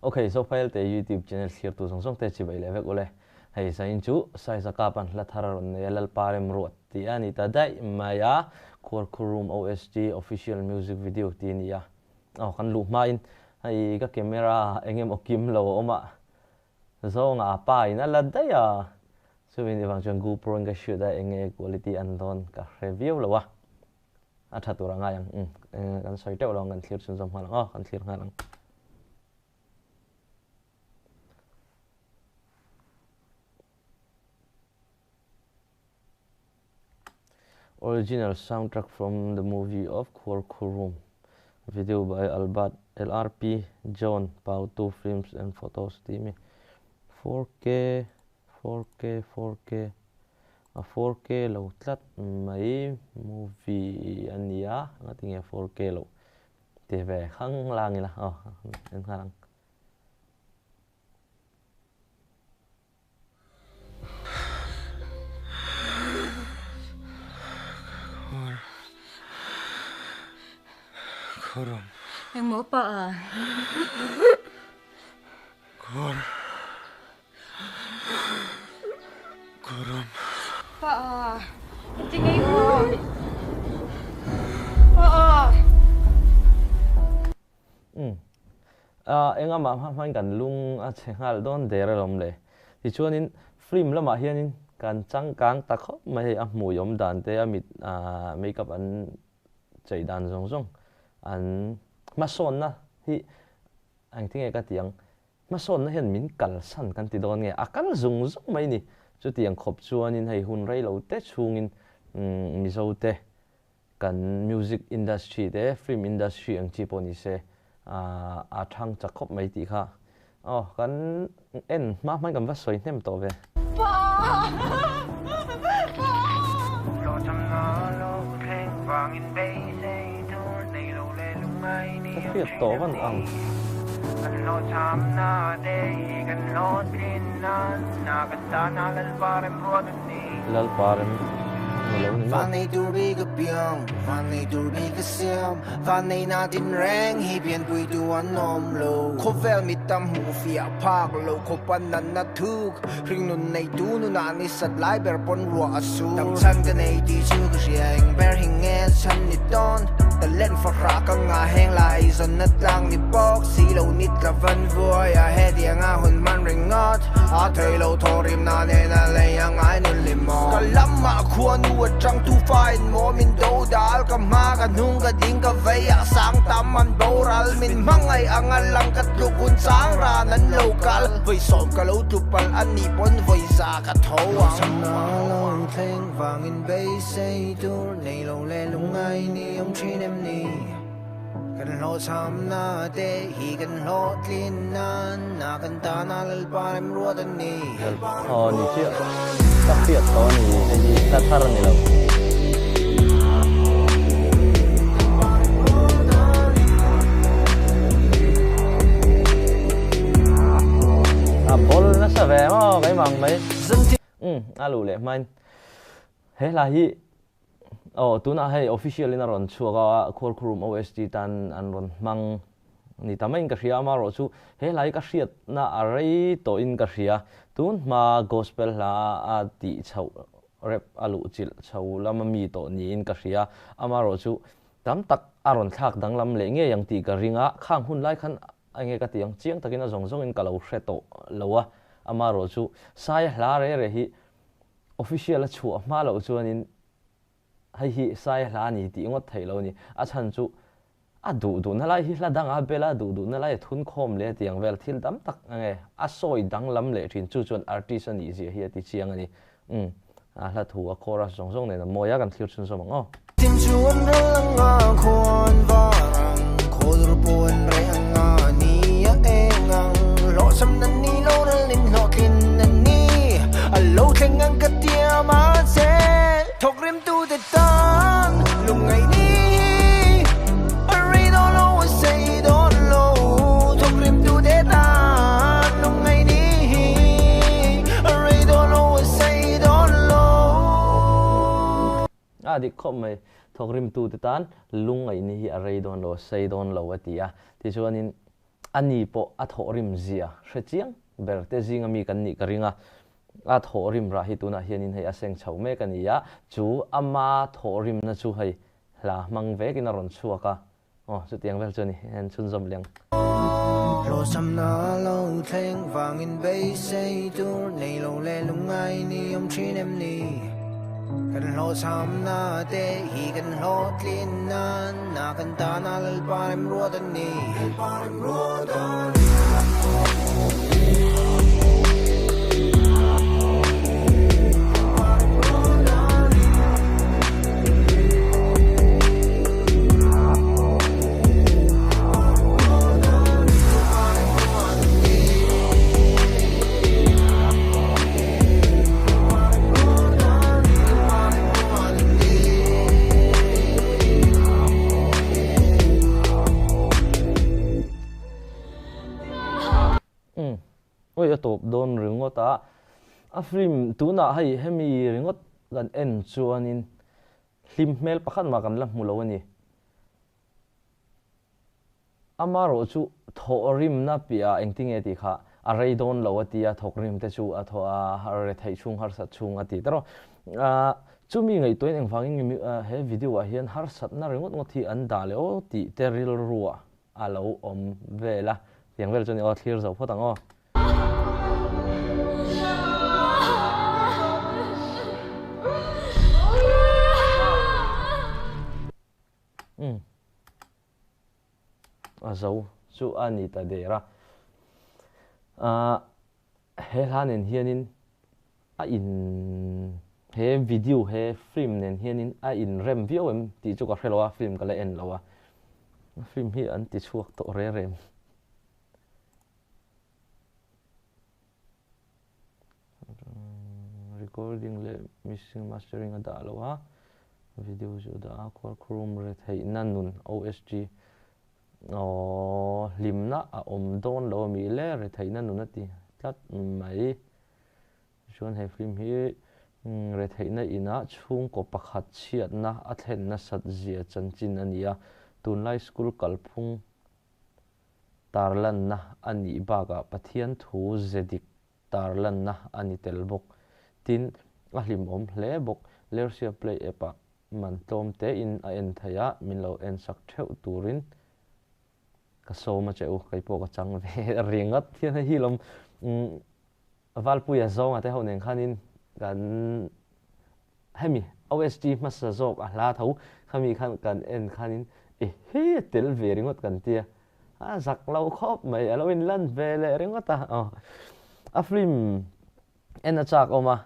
Ok, Zofael te YouTube channel thlirtu zawng zawng te chibai leh vek ule. Hei zain chu Saiza Kap an hla thar a rawn nei a, Lalpa Remruat tih a ni ta daih mai a, Khuarkhurum OST Official Music Video tih a ni a. Aw, kan luh hmain hei ka camera eng emaw kim lo a awm a, zawnga a pa in a la daih a, chumi ni vang chuan GoPro in ka shoot a, eng nge quality an dawn ka hre viau lo a. A tha tur a ngai ang. Umm kan sawi teuh lo ang kan thlir chhunzawm nghal ang aw, kan thlir nghal ang. Original soundtrack from the movie of Khuarkhurum Video by Albert LRP John Pautu Films and Photos tih mi 4K 4K 4K A 4K lo tlat mai movie a nia ngatinge 4K loh ti ve khang lang ila aw en nghal ang. Khur khurum. Engmaw pa a? Khur. Khurum. Pa a, heti ngei aw. Pa a. Umm. Enga mah hma hmain kan lung a chhe nghal dawn der alawm le. Tichuanin film lamah hianin kan changkang ta khawp mai hei a hmui awm dan te a mit makeup an chei dan zawng zawng an hmasawnna hi engtinge ka ti ang Hmasawnna hian min kalsan kan ti dawn nge? A kal zung zung mai ni. Chutiang khawp chuanin hei hun rei lo te chhungin Mizote kan music industry te, film industry ang chi pawh ni se a thang chak khawp mai tih kha aw kan en hma hmain kan va sawi hnem tawh ve. Ka hriat tawh van ang. Lalpa rem ni lo ni maw? Hringnun neitu nunah ni sat lai ber pawn ruah a sur. Dam chhan ka nei tih chu ka hria eng ber hi nge chhan ni dawn. Talent fahrah ka ngah heng la ei zawnna tlang ni bawk si lo ni tla van vuai a hetiang a hun hman ringawt. A thei lo thaw rimna nen a lei a ngai nun lim aw. Ka lamah khuanu atang tufa in maw min do dal ka hma ka hnung ka ding ka vei ah sang tam an boral min hmangaih ang a lang ka tluk hun chang ran an lo kal. Vawi sawm ka lo tlu palh a nih pawn vawi za ka tho ang. Chhamna lo thleng vangin beisei tur nei lo leh lungngai ni awm thin em ni? Kan hlawhchhamna te hi kan hlawhtlin nan a kan tana Lalpa remruat a ni. Aw ni chiah ka hriat tawh a ni hei hi hla thar a ni lo. A bawl nasa ve maw keimah ang mai. Umm a luh leh hmain he hla hi aw tunah hei official in a rawn chhuak a Khualkhurum OST tan an rawn hmang ni ta maiin ka hria amaherawh chu he hla hi ka hriatna a rei tawhin ka hria tun hma gospel hla a tih chhoh rep a luh chilh chho lama mi tawh niin ka hria amaherawh chu Tam tak a rawn thlak danglam leh ngei ang tih ka ring a, khang hun lai khan enge ka tih ang chiang takin a zawng zawngin ka lo hre tawh lo a, amaherawh chu Saia hla re re hi official a chhuah hma loh chuanin hei hi Saia hla a ni tih ngawt theih lo a ni. A chhan chu a duh duhna lai hi hla dangah a bel a, duh duhna lai a thun khawm leh a tih ang vel thil tam tak enge a sawi danglam leh thin chu chuan artist a nih zia hi a ti chiang a ni. Umm a hla thu a chorus zawng zawng nen a mawi a kan thlir chhun zawm ang aw. Tim chu an ral ang a, khua an var ang, khawl pawh an reh ang a, ni a eng ang, hlawhchham nan ni lo ral in hlawhtlin an ni, a lo thleng ang ka tiam a che, thawk rim tu te tan lungngaih ni hi a rei dawn lo a sei dawn lo, thawk rim tu te tan lungngaih ni hi a rei dawn lo a sei dawn lo. A dik khawp mai, thawk rim tu te tan lungngaih ni hi a rei dawn lo a sei dawn lo a ti a, tichuanin. A ni pawh a thawhrim zia hre chiang ber te zinga mi kan nih ka ring a, a thawhrim rah hi tunah hianin hei a seng chho mek a ni a, chu ama thawhrimna chu hei hla hmang vekin a rawn chhuak a, aw chutiang vel chu a ni, en chhunzawm leng. Hlawhchhamna lo thleng vangin beisei tur nei lo leh lungngai ni awm thin em ni? Kan hlawhchhamna te hi kan hlawhtlin nan na kan tana Lalpa remruat a ni. Lalpa remruat a ni. Umm oi a tawp dawn ringawt a, a film tunah hei hemi ringawt kan en chuanin hlim hmel pakhat mah kan la hmu lo a ni. Amarawh chu thawhrimna piahah engtinge tih kha a rei dawn lo a ti a, thawkrim te chu a thaw a retheih chhung harsat chhung a ti ta rawh. Chumi ngaihtuahin engvangin nge he video ah hian harsatna ringawt ngawt hi an dah leh aw tih te rilruah a lo awm vel a, tiang vel chu a ni aw, thlir zo phawt ang aw. Umm. A zo chu a ni ta der a. Ahh he hla nen hianin a in he video he film nen hianin a inrem viau em tih chu ka hre lo a, film ka la en lo a. Film hi an ti chhuak tawh reng reng. Recording leh mixing mastering a dah lo a, video chu a dah a, khuarkhurum retheihna nun OST aww hlimna a awm dawn lo ami le retheihna nun a ti tlat mai. Tichuan he film hi retheihna inah chhungkaw pakhat chhiatna a thlen nasat zia chanchin a ni a, tunlai school kalphung tarlanna a nih bakah Pathian thu ze dik tarlanna a ni tel bawk. Tin, a hlimawm hle bawk. Lersia Play app-ah man tlawm tein a en theih a, min lo en sak theuh turin ka sawm a che u, kei pawh ka chang ve ringawt hian hei hi lawm Valpuia zawnga te ho nen khanin kan hemi OST hmasa zawk a hla tho khami khan kan en khanin ehe a tel ve ringawt kan tia a zak lo khawp mai a lo in lan ve leh ringawt a aw a film en a chak awm a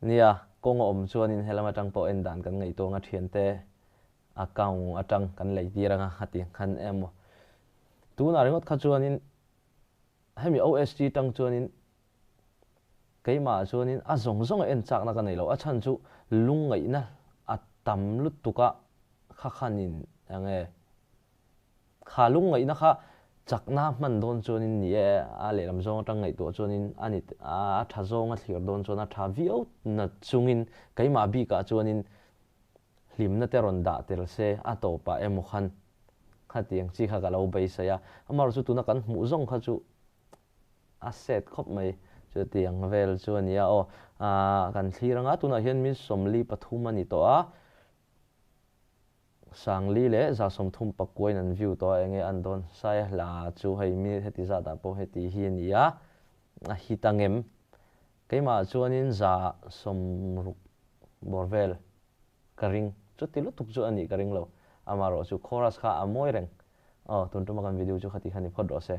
nia kawng a awm chuanin helam atang pawh en dan kan ngaihtuah anga thiante account atang kan lei tir anga a ti khan emaw tunah ringawt kha chuanin Hemi OST tang chuanin keimah chuanin a zawng zawng a en chakna ka nei lo. A chhan chu lungngaihna a tam lutuk a kha khanin eng nge kha lungngaihna kha chakna hman dawn chuanin ni e a lehlam zawng atang ngaihtuah chuanin a ni a tha zawng a thlir dawn chuan a tha viau na chungin keimah bikah chuanin hlimna te rawn dah tel se a tawpah emaw khan Khatiang chi kha ka lo beisei a, amaherawh chu tuna kan hmuh zawng kha chu a set khawp mai. Chutiang vel chu a nia aw. Aaa kan thlir anga tunah hian min 43 a ni tawh a, 4000 leh 139 in an view tawh a, enge an dawn sai hla chu hei minute heti zatah pawh heti hi a ni a, a hit angem? Keimah chuanin 60% bawr vel. Ka ring. Chuti lutuk chu a nih ka ring lo. Amaherawh chu chorus kha a mawi reng. Aw, tun tuma kan video chu khati kha ni phawt rawh se.